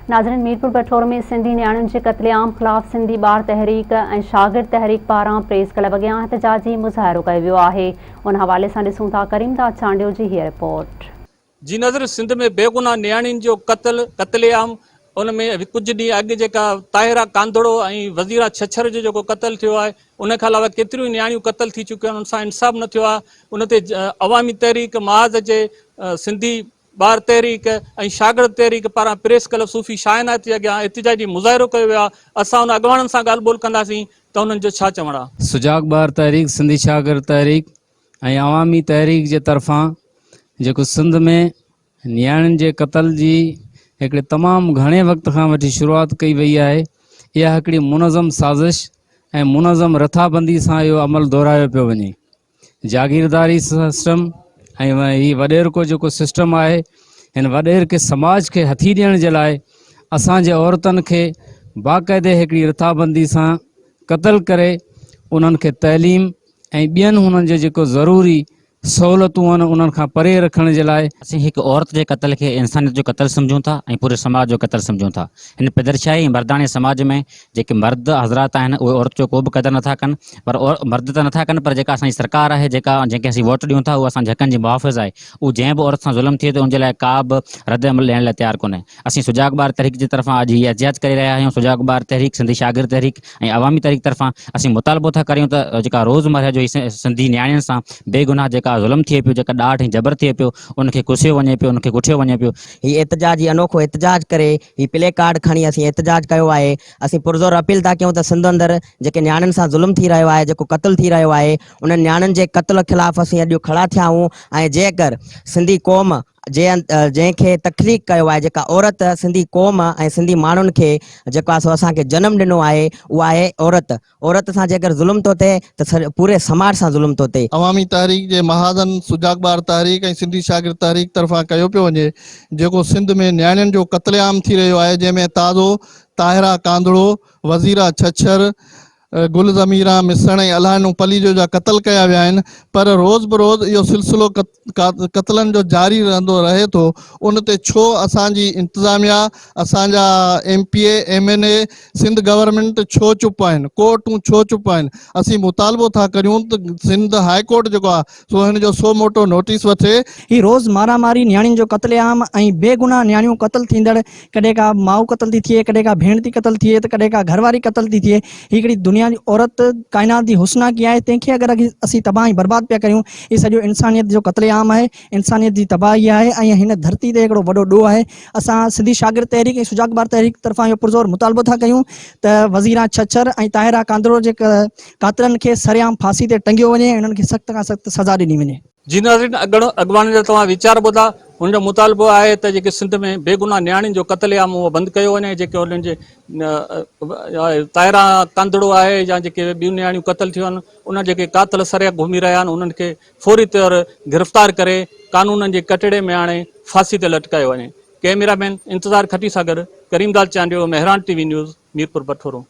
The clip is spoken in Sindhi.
ناظرين ميرپور بٺور ۾ سنڌي نياڻين جي قتل عام خلاف سنڌي ٻار تحريڪ ۽ شاگرد تحريڪ پاران پريس ڪلب اڳيان احتجاجي مظاهرو ڪيو ويو آهي ان حوالي سان ڏسون ٿا ڪريم داد چانڊيو جي هيء رپورٽ. جي نظر سنڌ ۾ بيگناهه نياڻين جو قتل قتل عام ان ۾ ڪجهه ڏينهن اڳ جيڪا طاهره ڪانڌڙو ۽ وزيرا ڇڇر جو جيڪو قتل ٿيو آهي ان کان علاوه ڪيتريون ئي نياڻيون قتل ٿي چڪيون آهن ان سان انصاف نه ٿيو آهي ان تي عوامي تحريڪ محاذ جي سنڌي ٻار تحريڪ ۽ شاگرد تحريڪ پاران پريس ڪلب صوفي شاهه عنايت جي اڳيان احتجاجي مظاهرو ڪيو ويو آهي، اسان ان اڳواڻن سان ڳالهه ٻولهه ڪنداسين ته انهن جو ڇا چوڻ آهي. سجاڳ ٻار تحريڪ، سنڌي شاگرد تحريڪ ۽ عوامي تحريڪ جي طرفان جيڪو سنڌ ۾ نياڻين جي قتل جي هڪڙي تمام گهڻي وقت کان وٺي شروعات ڪئي وئي آهي اها هڪڙي منظم سازش ۽ منظم رٿابندي سان اهو عمل دهرايو پيو وڃي. جاگيرداري سسٽم ۽ هي وڏيرڪو جيڪو سسٽم آهي هن وڏيرڪي سماج کي هٿي ڏيڻ جي لاء اسان جي عورتن کي باقاعدي هڪڙي رٿابندي سان قتل ڪري انهن کي تعليم ۽ ٻين هنن جي جيڪو ضروري سهولتون آهن انهن کان پري رکڻ جي لاء. اسين هڪ عورت جي قتل کي انسانيت جو قتل سمجهون ٿا ۽ پوري سماج جو قتل سمجهون ٿا. هن پدرشاهي ۽ مرداڻي سماج ۾ جيڪي مرد حضرات آهن اهي عورت جو ڪو به قدر نٿا ڪن پر مرد ته نٿا ڪن پر جيڪا اسان جي سرڪار آهي جيڪا جنهن کي اسين ووٽ ڏيون ٿا اهو اسان جي حقن جي محافظ آهي اهو جنهن به عورت سان ظلم ٿئي ٿو ان جي لاء ڪا به رد عمل ڏيڻ لاء تيار ڪونهي اسين سجاڳ ٻار تحريڪ جي طرفان اڄ هي احتجاج ڪري رهيا آهيون سجاڳ ٻار تحريڪ سنڌي شاگرد تحريڪ ۽ عوامي تحريڪ طرفان اسين مطالبو ٿا ڪريون ته جيڪا روز مرهه جو هي سنڌي نياڻين سان بيگناهه جيڪا ظلم ٿئي پيو جيڪا ڏاڍ ۽ جبر ٿئي پيو ان کي ڪسيو وڃي پيو ان کي ڪٺيو وڃي پيو. هي احتجاجي انوکو احتجاج ڪري هي پلي ڪارڊ کڻي اسين احتجاج ڪيو آهي اسين پرزور اپيل ٿا ڪيون ته سنڌ اندر جيڪي نياڻين سان ظلم ٿي رهيو آهي جيڪو قتل ٿي رهيو آهي انهن نياڻين جي قتل خلاف اسين اڄ کڙا ٿيا آهيون ۽ جيڪر سنڌي قوم جي جنهن کي تخليق ڪيو آهي جيڪا عورت سنڌي قوم ۽ سنڌي ماڻهن کي جيڪو آهي سو اسان کي جنم ڏنو آهي اها آهي عورت عورت سان جيڪر ظلم ٿو ٿئي ته پوري سماج سان ظلم ٿو ٿئي. عوامي تحريڪ جي محاذن سجاڳ ٻار تحريڪ ۽ سنڌي شاگرد تحريڪ طرفان ڪيو پيو وڃي جيڪو سنڌ ۾ نياڻين جو قتل عام ٿي رهيو آهي جنهن ۾ تازو طاهره ڪانڌڙو، وزيره ڇڇر، گل ضميران مسڻ ۽ الهانو پليجو جا قتل ڪيا ويا آهن پر روز بروز اهو سلسلو قتلن جو جاري رهندو رهي ٿو ان تي ڇو اسان جي انتظاميا اسان جا M P A M N A Sindh government ڇو چپ آهن ڪورٽون ڇو چپ آهن اسين مطالبو ٿا ڪريون ته سنڌ هاء ڪورٽ جيڪو آهي سو هن جو سو موٽو نوٽيس وٺي. هي روز مارا ماري نياڻين جو قتل عام ۽ بي گناهه نياڻيون قتل ٿيندڙ ڪڏهن ڪا ماء قتل ٿي ٿئي ڪڏهن ڪا ڀيڻ ٿي قتل ٿئي ته ڪڏهن ڪا گهر واري قتل ٿي ٿئي هي هڪڙي دنيا جي عورت ڪائنات جي حسناڪي آهي تنهن کي اگر اسين تباهه ۽ برباد پيا ڪريون هي سڄو انسانيت جو قتل عام آهي انسانيت جي تباهي آهي ۽ هن ڌرتي تي هڪڙو وڏو ڏوهه آهي اسان سنڌي شاگرد تحريڪ ۽ سجاڳ ٻار تحريڪ طرفان اهو پرزور مطالبو ٿا ڪيون ته وزيران ڇڇر ۽ طاهره ڪانڌڙو جي قاتلن کي سرعام ڦاسي تي ٽنگيو وڃي ۽ انهن کي سخت کان سخت سزا ڏني وڃي. جي ناظرين اڳڻ اڳواڻن جا توهان ويچار ٻڌا هن جو مطالبو آهي ته جيڪي سنڌ ۾ بيگناهه نياڻين جو قتل عام اهو بند ڪيو وڃي جيڪي انهن جي طاهره ڪانڌڙو آهي يا جيڪي ٻيون نياڻيون قتل ٿيون آهن انهن جيڪي قاتل سرعام گهمي رهيا آهن انهن کي فوري طور گرفتار ڪري قانونن جي ڪٽهڙي ۾ آڻي ڦاسي تي لٽڪايو وڃي. ڪئميرا مين انتظار کٽي سان گڏ Karim Dad Chandio, Mehran T V news, Mirpur Bathoro.